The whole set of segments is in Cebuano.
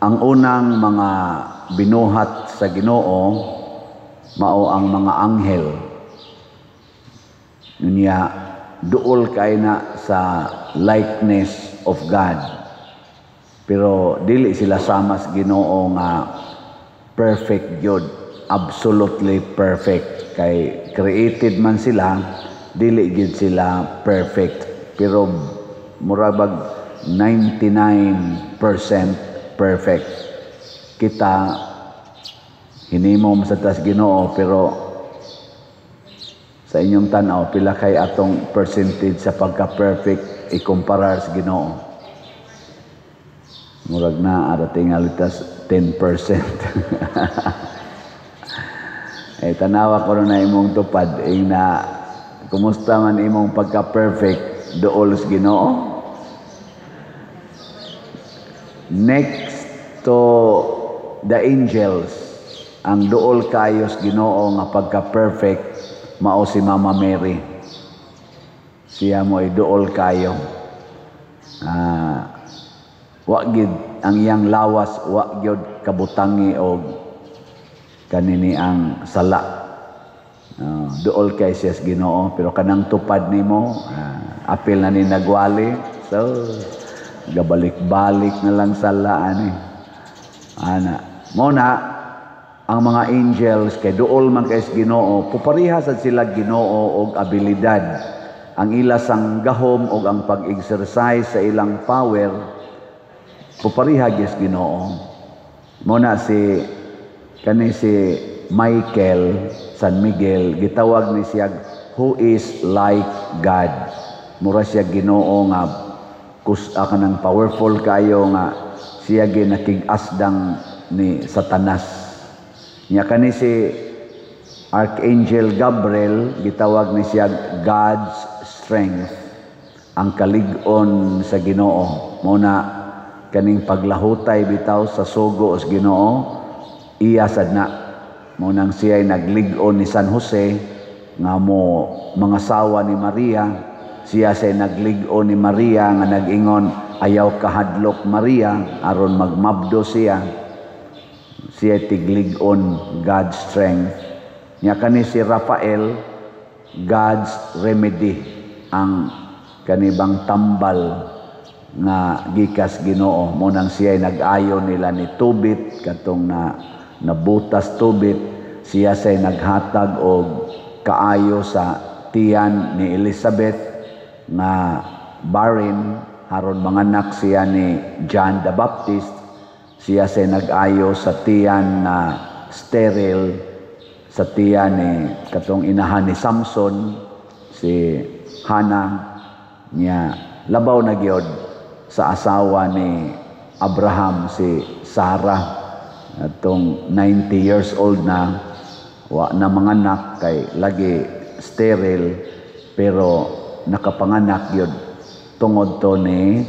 Ang unang mga binuhat sa Ginoo mao ang mga anghel. Unya duol kay na sa likeness of God. Pero dili sila sama sa Ginoo nga perfect gyud, absolutely perfect, kay created man sila, dili gyud sila perfect. Pero mura bag 99% perfect. Kita, hinimo man sa tas Ginoo, pero sa inyong tan-aw, pila kay atong percentage sa pagka-perfect ikumparar sa Ginoo? Murag na ara tingali tas 10%. Eh, tanawa ko na imong tupad ing na kumusta man imong pagka-perfect duol sa Ginoo. Next to the angels, ang duol kayo sa Ginoo nga pagka-perfect mao si Mama Mary. Siya mo ay duol kayo. Wa gid ang iyang lawas, wa gyud kabutangi og kanini ang sala. Duol kay siya sa Ginoo, pero kanang tupad nimo, apil na ni nagwali, so gabalik-balik na lang sala ani. Ana mo na ang mga angels, kay duol man kay sa Ginoo, pupariha sad sila Ginoo og abilidad. Ang ila sang gahom og ang pag-exercise sa ilang power pupariha gyud sa Ginoo. Mo na si kani si Michael, San Miguel, gitawag ni siya "who is like God". Mura siya Ginoo nga kus kanang powerful kayo nga siya ginakig-asdang ni Satanas. Nya kani si Archangel Gabriel, gitawag ni siya "God's strength", ang kalig-on sa Ginoo. Mo na kaning paglahutay bitaw sa sugo sa Ginoo, iya sad na. Mo nang siya ay naglig-on ni San Jose nga mo mga sawa ni Maria. Siya say naglig-on ni Maria nga nag-ingon, "Ayaw kahadlok, Maria," aron magmabdo siya. Siya tiglig-on, God's strength. Nya kani si Rafael, God's remedy, ang kanibang tambal nga gikas Ginoo. Mo nang siya nag-ayo nila ni Tobit katong na nabutas Tobit. Siya say naghatag og kaayo sa tiyan ni Elizabeth nga barren aron manganak siya ni John the Baptist. Siya say nag-ayo sa tiyan na sterile, sa tiyan ni katong inahan ni Samson, si Hannah. Niya labaw na gyud sa asawa ni Abraham, si Sarah, atong 90 years old na, wa na manganak kay lagi sterile, pero nakapanganak gyud tungod to ni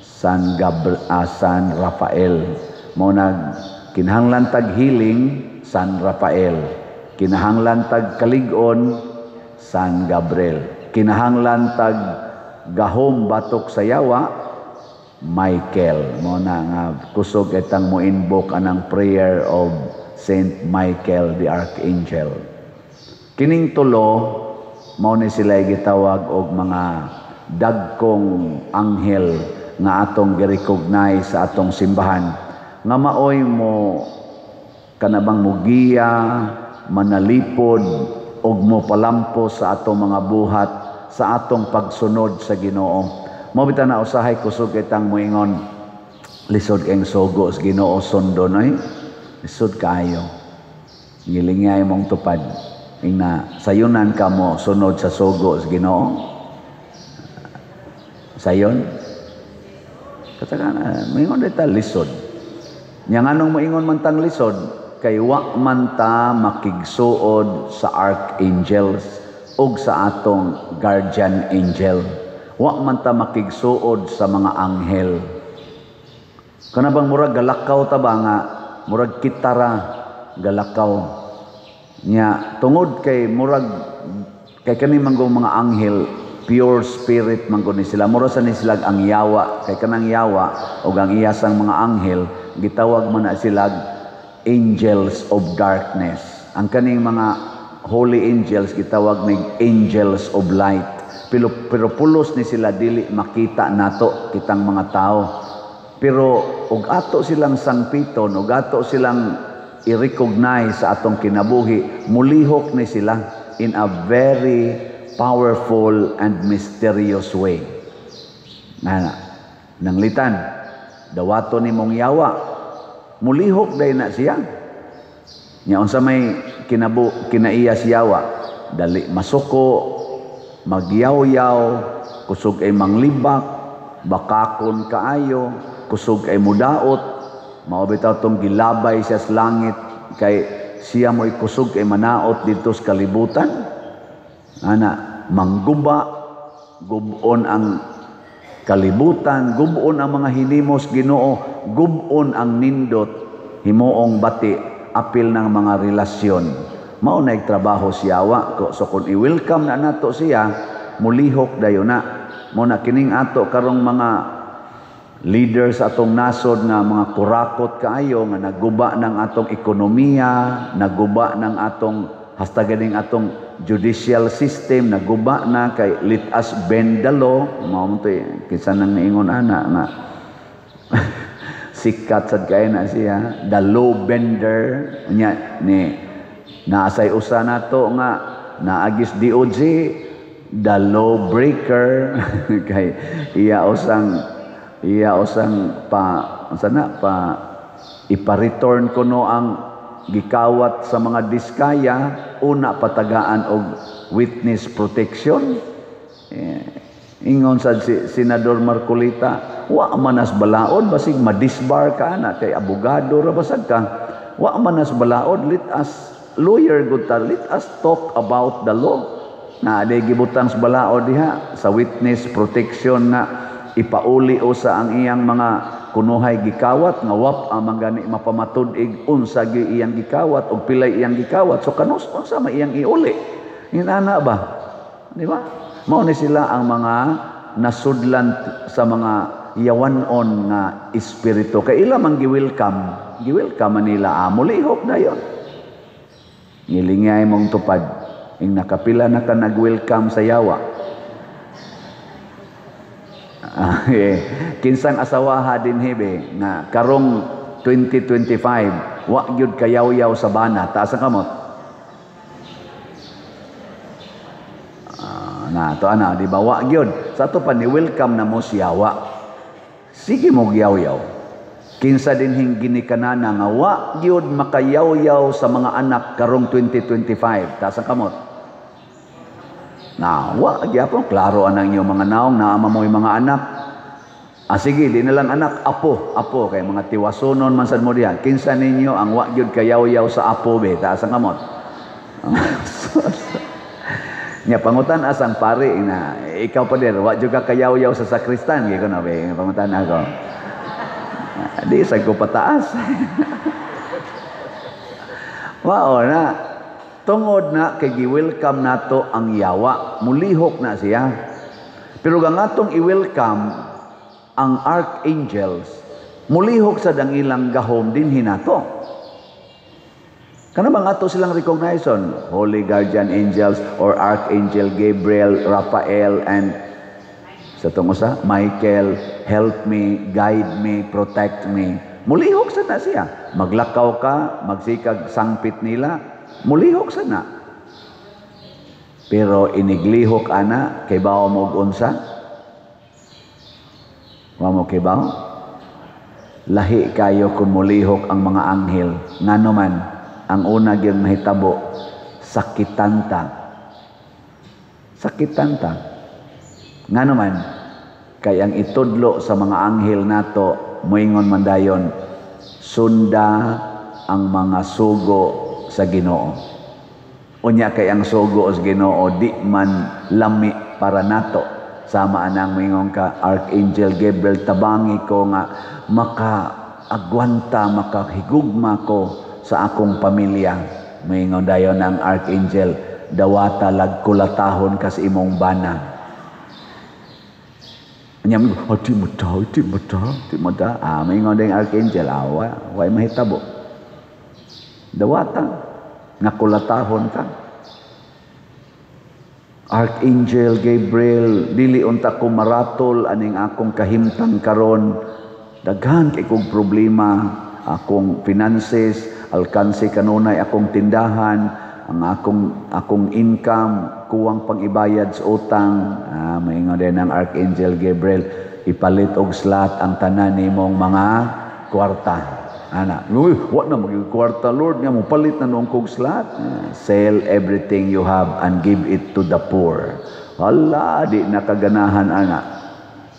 San Gabriel, San Rafael. Mo nag kinahanglan tag healing, San Rafael. Kinahanglan tag kalig-on, San Gabriel. Kinahanglan tag gahom batok sa yawa, Michael. Mo na nga kusog itang mo invoke anang prayer of Saint Michael the Archangel. Kining tulo mao ni sila gitawag og mga dagkong anghel nga atong gi-recognize sa atong simbahan nga maoy mo kanabang mugiya, manalipod og mo palampos sa atong mga buhat sa atong pagsunod sa Ginoo. Mo bitaw na usahay kusog itang moingon, lisod kayong sugo sa Ginoo sundon oy. Lisod kaayo. Gilingay mong tupad. Ingna sayunan ka mo sunod sa sugo sa Ginoo. Sayon. Kataka moingon ta lisod. Nya nganong moingon man tang lisod, kay wa man ta makigsuod sa archangels ug sa atong guardian angel. Wa man ta makigsuod sa mga anghel. Kana bang murag galakaw ta ba nga murag kitara galakaw. Nya tungod kay murag kay kani manggong mga anghel Pure spirit man gud ni sila. Mura sa ni sila ang yawa, kay kanang yawa ug ang iya sang mga anghel, gitawag man na sila angels of darkness. Ang kaning mga holy angels, gitawag nig angels of light. Pero pulos ni sila dili makita nato kitang mga tao. Pero og ato silang sangpiton, og ato silang i-recognize sa atong kinabuhi, mulihok ni sila in a very powerful and mysterious way. Na, nanglitan, dawato ni mong yawa, mulihok day na siya. Nya unsa may kinaiya siyawa, dali masuko, magyaw-yaw, kusog ay manglibak, bakakon kaayo, kusog ay mudaot, mao bitaw tong gilabay siya sa langit kay siya mo'y kusog ay manaot dito sa kalibutan. Ana, mangguba, gubon ang kalibutan, gubon ang mga hinimos Ginoo, gubon ang nindot, himuong bati, apil ng mga relasyon. Mao na trabaho siyawa. So kung i-welcome na nato siya, mulihok dayon na. Mo na kining ato karong mga leaders atong nasod nga mga kurakot kaayo, nga naguba ng atong ekonomiya, naguba ng atong hasta ganing atong judicial system, naguba na kay "Let us bend the law." Mao mo to eh, kinsa nang niingon ana nga sikat sad kay na siya, the law bender. Nya ni naasay usa nato nga naagis DOJ, the law breaker, kay iya usang pa unsa na pa ipa-return kuno ang gikawat sa mga Diskaya, una patagaan og witness protection. Eh, ingon sad si Senador Marcoleta, wa man nas balaod, basig madisbar ka na kay abogado ra basag ka. Wa man nas balaod, let us lawyer gud ta, let us talk about the law. Na adi gibutang sa balaod diha sa witness protection nga ipauli usa ang iyang mga kunuhay gikawat, nga wap ang gani mapamatud-ig unsa gyud iyang gikawat og pilay iyang gikawat. So kanus unsa may iyang iuli inana ba, di ba? Mao ni sila ang mga nasudlan sa mga yawanon nga espiritu kay ila man gi-welcome, gi-welcome man nila. Ah, mulihok na yon. Ngilingay mong tupad ing nakapila na ka nag-welcome sa yawa. Ah, eh, kinsang asawaha din hibe nga karong 2025 wa gyud kayawyaw sa bana? Taas ang kamot. Ah, na to ana, di ba? Wa gyud. Sa ato pa ni welcome na mo siyawa, sige mo gyawyaw. Kinsa din hing ginikanana nga wa gyud makayawyaw sa mga anak karong 2025? Taas ang kamot. Na, wa gyapon klaro anang inyong mga naong naama mo yung mga anak. Ah, sige, di na lang anak, apo, apo kay mga tiwasonon man sad mo diha. Kinsa ninyo ang wa gyud kayawyaw sa apo be? Taas ang kamot. Nya pangutan asang pare na ikaw pa dir, wa jud ka kayawyaw sa sakristan? Gi ko na be, pangutan ako. Di sa ko pataas. Mao na tungod na kay gi-welcome nato ang yawa, mulihok na siya. Pero ang atong i-welcome ang archangels, mulihok sa ang ilang gahom din hinato. Kana bang ato silang recognition, Holy Guardian Angels or Archangel Gabriel, Raphael, and sa tong usa, Michael, help me, guide me, protect me. Mulihok sa na siya. Maglakaw ka, magsikag sangpit nila, mulihok sa na. Pero iniglihok ana, kay bawo mo og unsa? Wa mo kay bawo? Lahi kayo kung mulihok ang mga anghel. Ngano man, ang una gyud mahitabo, sakitan ta. Sakitan ta. Ngano man, kay ang itudlo sa mga anghel nato, moingon man dayon, sunda ang mga sugo sa Ginoo. Unya kay ang sugo sa Ginoo di man lami para nato. Sama anang moingon ka, "Archangel Gabriel, tabangi ko nga maka-agwanta, makahigugma ko sa akong pamilya." Moingon dayon ang Archangel, "Dawata lag kulatahon kas imong bana." Nya mo, "Oh, di mo daw, di mo daw, di mo daw." Ah, maingon din archangel, "Ah, wa mahitabo. Dawata, nga kulatahon ka. Archangel Gabriel, dili unta ko maratol aning akong kahimtang karon. Daghan kay kog problema, akong finances, alkanse kanunay akong tindahan, ang akong income kuwang pang-ibayad sa utang." Ah, maingon din ang Archangel Gabriel, "Ipalit og slot ang tanan nimong mga kwarta." Ana, "Uy, wa na maging kwarta, Lord, nga mo palit na noong kog slot." "Ah, sell everything you have and give it to the poor." Hala, di nakaganahan ana.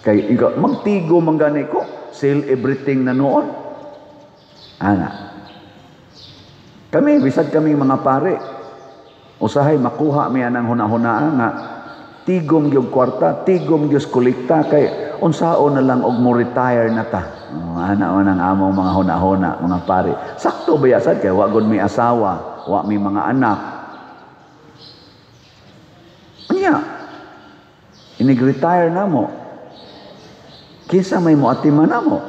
Kay ikaw, magtigo man gani ko, sell everything na noon. Ana. Kami, bisag kami mga pare, usahay makuha mi anang hunahunaa nga tigom gyud kwarta, tigom gyud kolekta kay unsaon na lang og mo retire na ta. Oh, ana man ang among mga hunahuna, mga pare. Sakto ba sad kay wa gud may asawa, wa may mga anak. Anya, inig-retire na mo. Kinsa may mo atiman na mo?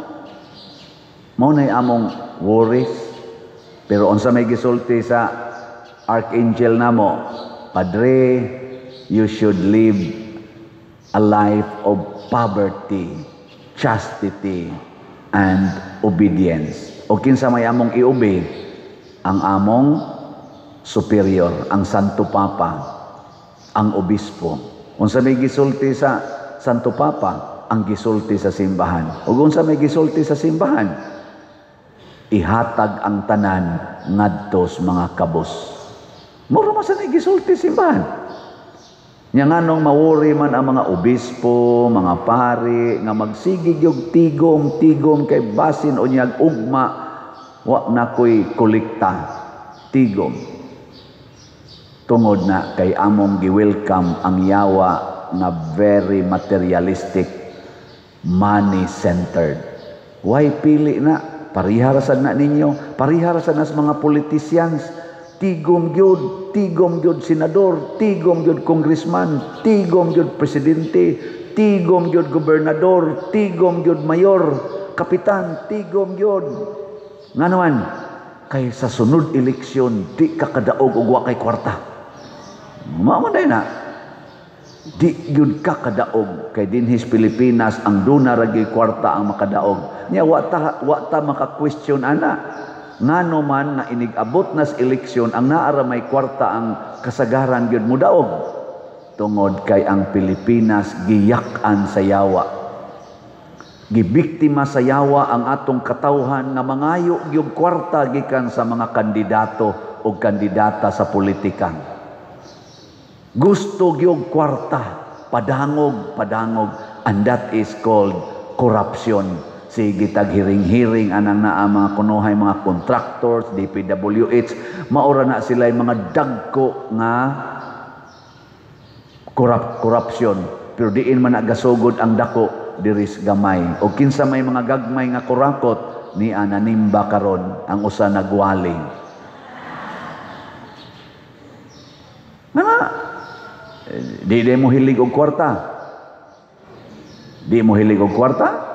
Mao nay among worries. Pero unsa may gisulti sa archangel namo, "Padre, you should live a life of poverty, chastity, and obedience." O kinsa may among i-obey? Ang among superior, ang Santo Papa, ang obispo. Unsa may gisulti sa Santo Papa? Ang gisulti sa simbahan. Ug unsa may gisulti sa simbahan? Ihatag ang tanan ngadto sa mga kabos. Mura man sa gisulti simbahan. Nya nganong mawori man ang mga obispo, mga pari nga magsigig yung tigom tigom kay basin o niyag ugma wa na ko'y kolekta, tigom. Tungod na kay among gi-welcome ang yawa nga very materialistic, money-centered. Why pili na? Pariha ra sad na ninyo, pariha ra sad na sa mga politicians. Tigom gyud, tigom gyud senador, tigom gyud congressman, tigom gyud presidente, tigom gyud gobernador, tigom gyud mayor, kapitan, tigom gyud. Ngano man, kay sa sunod eleksyon di ka kadaog og wa kay kwarta. Mao man na. Di gyud ka kadaog kay dinhis Pilipinas ang duna ra gyud kwarta ang makadaog. Nya wa ta maka-question ana. Ngano man nga inig-abot nas eleksyon ang naa ra may kwarta ang kasagaran gyud mudaog? Tungod kay ang Pilipinas giyak-an sa yawa. Gibiktima sa yawa ang atong katawhan nga mangayo gyud kwarta gikan sa mga kandidato o kandidata sa politika. Gusto gyud kwarta, padangog, padangog, and that is called corruption. Sige tag hiring-hiring anang naa mga kunuhay mga contractors, DPWH, maura na sila yung mga dagko nga corruption. Pero diin man nagasugod ang dako diris gamay. O kinsa may mga gagmay nga kurakot ni ananimba karon ang usa nagwali. Nga di mo hilig og kwarta. Di mo hilig og kwarta?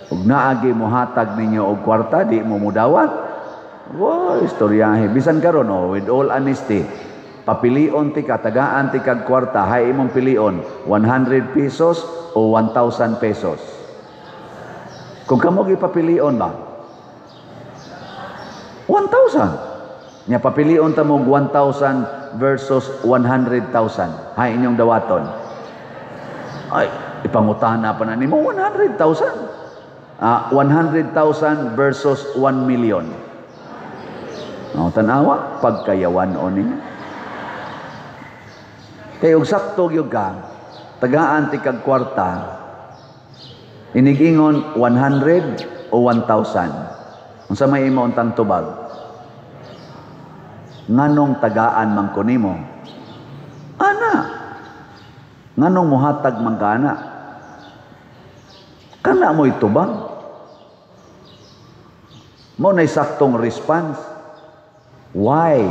Ug naagi mo hatag ninyo og kwarta, di mo mudawat? Wow, istoryahe. Bisan karon, oh, with all honesty, papilion ti ka, tagaan ti kag kwarta, hay imong pilion, 100 pesos o 1,000 pesos? Kung kamo gipapilion ba? 1,000. Nya papilion ta mo 1,000 versus 100,000. Hay inyong dawaton? Ay, ipangutana pa na nimo 100,000. 100,000 versus 1 million. Oh, tanawa, pagkayawan o ninyo. Kay og sakto gyud ka, tagaan ti kag kwarta, inigingon 100 o 1,000. Unsa may imo untang tubag? Nganong tagaan man ko nimo? Ana. Nganong muhatag man ka ana? Kana mo'y tubag. Mo na'y saktong response. Why?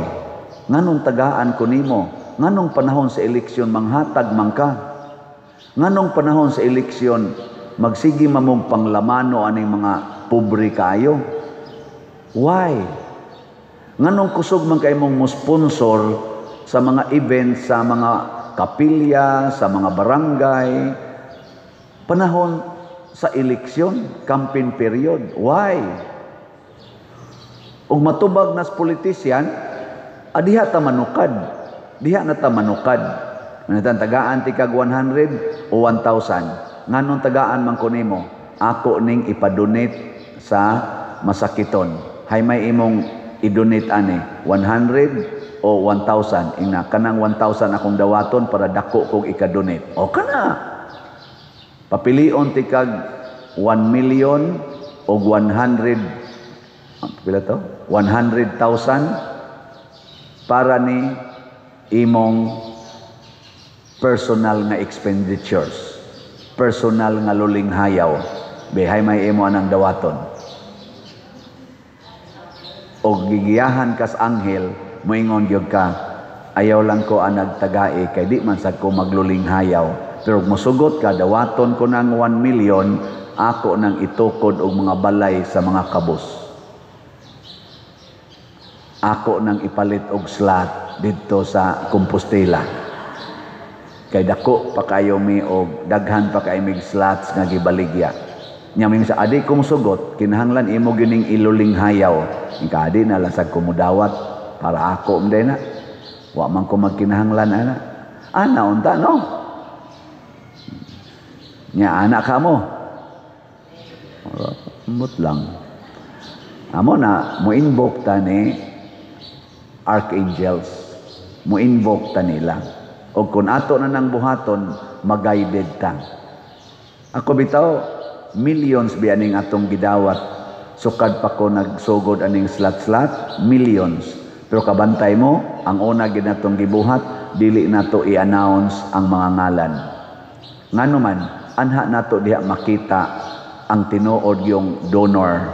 Nganong tagaan ko nimo? Nganong panahon sa eleksyon manghatag man ka? Nganong panahon sa eleksyon magsige mamog panglamano aning mga pobre kaayo? Why? Nganong kusog man kay mong mo sponsor sa mga events sa mga kapilya, sa mga barangay, panahon sa eleksyon, campaign period? Why? Ug matubag nas politician, adiha ta manukad. Diha na ta manukad. Manatan tagaan ti kag 100 o 1,000. Nganong tagaan man ko nimo? Ako ning ipadonate sa masakiton. Hay may imong i-donate ani 100 o 1,000? Ingna kanang 1,000 akong dawaton para dako kog ika-donate. O kana. Papilion ti kag 1 million o 100, pila to? 100,000 para ni imong personal nga expenditures, personal nga luling hayaw. Bihay may imo anang dawaton. O gigiyahan kas anghel, moingon gyud ka, "Ayaw lang ko ang nagtagai kay di man sad ko magluling hayaw." Pero musugot ka, "Dawaton ko ng 1 million, ako nang itukod og mga balay sa mga kabus. Ako nang ipalit og slot didto sa Compostela. Kay dako pa kayo mi og daghan pa kay mig slots nga gibaligya." Nya ming sa adi kong sugot, kinahanglan imo gining iluling hayaw. Ika adi na lang sad ko mudawat para ako mday na. Wa man ko magkinahanglan ana. Ana unta, no? Nya ana ka mo. Mut lang. Amo na mo invoke ta ni archangels. Mo invoke ta nila. O kung ato na nang buhaton, mag-guided ta. Ako bitaw, millions biya ning atong gidawat. Sukad pa ko nagsugod aning slot-slot, millions. Pero kabantay mo, ang una gid natong gibuhat, dili nato i-announce ang mga ngalan. Ngano man, anha nato diha makita ang tinuod yung donor,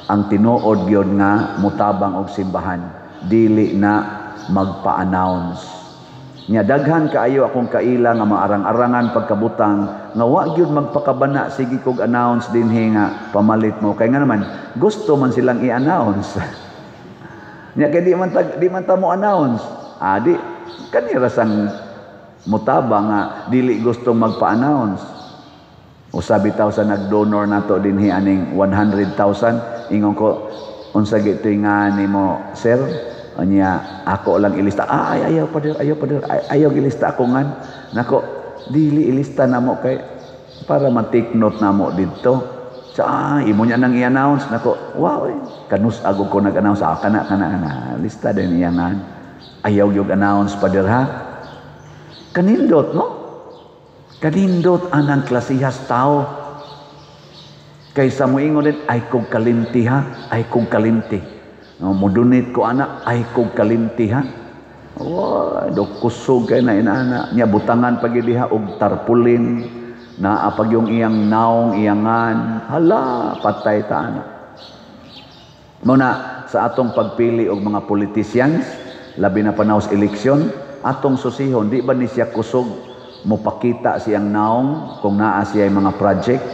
ang tinuod gyud nga mutabang og simbahan, dili na magpa-announce. Nya daghan kaayo akong kaila nga maarang-arangan pagkabutang nga wa gyud magpakabana, sige kog announce dinhi nga pamalit mo, kay nga naman gusto man silang i-announce. Nya kay di man ta mo announce. Ah, di kanira sang mutaba nga dili gusto magpa-announce. Usa bitaw sa nag-donor nato dinhi aning 100,000, ingon ko, "Unsa gitoy nga nimo, sir?" Anya ako lang ilista. "Ah, ay, ayaw pa ayaw pa ay, ayaw ilista ako ngan." Nako, dili ilista namo kay para ma-take note namo didto. Sa imo niya nang i-announce nako. Wow, eh. Kanus ago ko nag-announce, ah, kana kana kana lista din iya ngan. "Ayaw gyud announce, pader, ha." Kanindot, no? Kanindot anang klasihas tao. Kaysa moingon din, "Ay kog kalimti ha, ay kog kalimti. No, mudunit ko ana, ay kog kalimti ha." Wa, do kusog kay na inana. Nya butangan pag diha og tarpaulin, naa pag yung iyang naong iyangan, hala, patay ta ana. Muna sa atong pagpili og mga politicians, labi na panahon sa eleksyon, atong susihon, di ba ni siya kusog mopakita siyang naong kung naa siya mga project?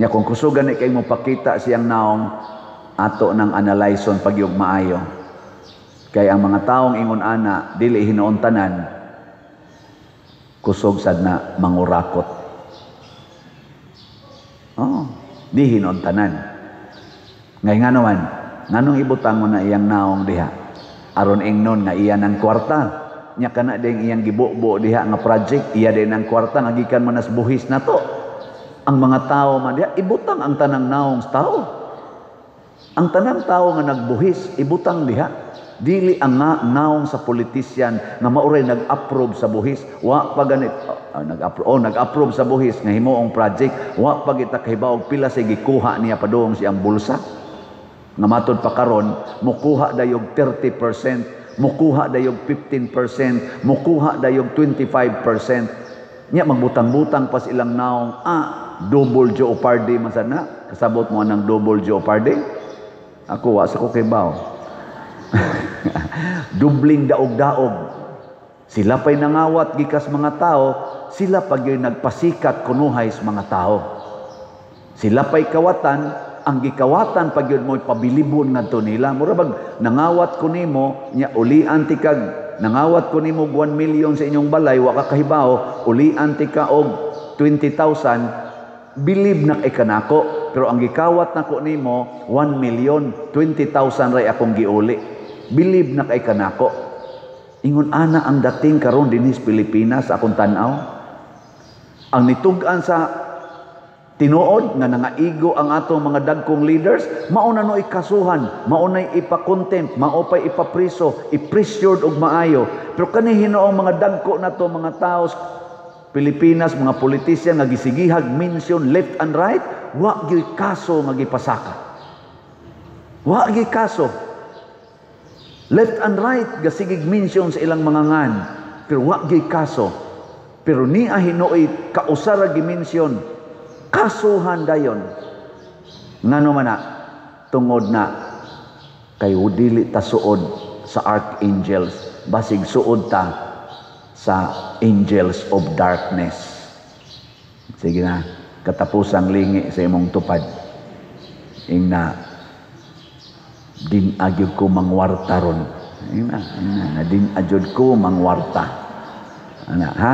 Nya kung kusog gani kay mopakita siyang naong, ato nang analyson pagyug maayo. Kay ang mga taong ingon ana, dili hinuon tanan, kusog sad na mangurakot. Oh, di hinuon tanan. Ngay nga naman, nganong ibutang mo na iyang naong diha? Aron ingnon nga iya ng kwarta. Nya kana ding iyang gibubo diha nga project, iya din ang kwarta nga gikan man nas buhis nato. Ang mga tao man diha, ibutang ang tanang naong sa tao. Ang tanang tao nga nagbuhis, ibutang diha. Dili ang nga naong sa politician nga mauray nag-approve sa buhis. Wa pa ganit nag-approve, oh, nag-approve sa buhis nga himuong project, wa pa kita kahibaw pila say gikuha niya padung siyang bulsa. Nga matud pa karon, mukuha dayog 30%, mukuha dayog 15%, mukuha dayog 25%. Nya magbutang-butang pa silang naong, double jeopardy man sana. Kasabot mo anang double jeopardy? Ako wa sa ko kibaw. Dubling daog-daog. Sila pa'y nangawat gikas mga tao, sila pag yun nagpasikat kunuhay sa mga tao. Sila pa'y kawatan, ang gikawatan pag yun mo'y pabilibon ngadto nila. Mura bag nangawat ko nimo, nya ulian ti kag nangawat ko nimo 1 million sa inyong balay, wa ka kahibaw, ulian ti ka og 20,000, believe na kay kanako. Pero ang gikawat nako nimo 1 million, 20,000 ray akong giuli. Believe na kay kanako. Ingon ana ang dating karon dinhi sa Pilipinas akong tan-aw. Ang nitug-an sa tinuod nga nangaigo ang atong mga dagkong leaders, mao na no ikasuhan, mao nay ipa-contempt, mao pa'y ipapriso, i-pressured og maayo. Pero kani hinuong mga dagko na to mga tao sa Pilipinas, mga politician nga gisigihag mention left and right, wa gyud kaso nga gipasaka. Wa gyud kaso. Left and right gasigig mention sa ilang mga ngan, pero wa gyud kaso. Pero niya hinuoy kausara gi-mention, kasuhan dayon. Ngano man na? Tungod na kay dili ta suod sa archangels, basig suod ta sa angels of darkness. Sige na, katapusang lingi sa imong tupad. Ingna, din agyud ko mangwarta ron. Ingna, ingna, din agyud ko mangwarta. Ana, ha?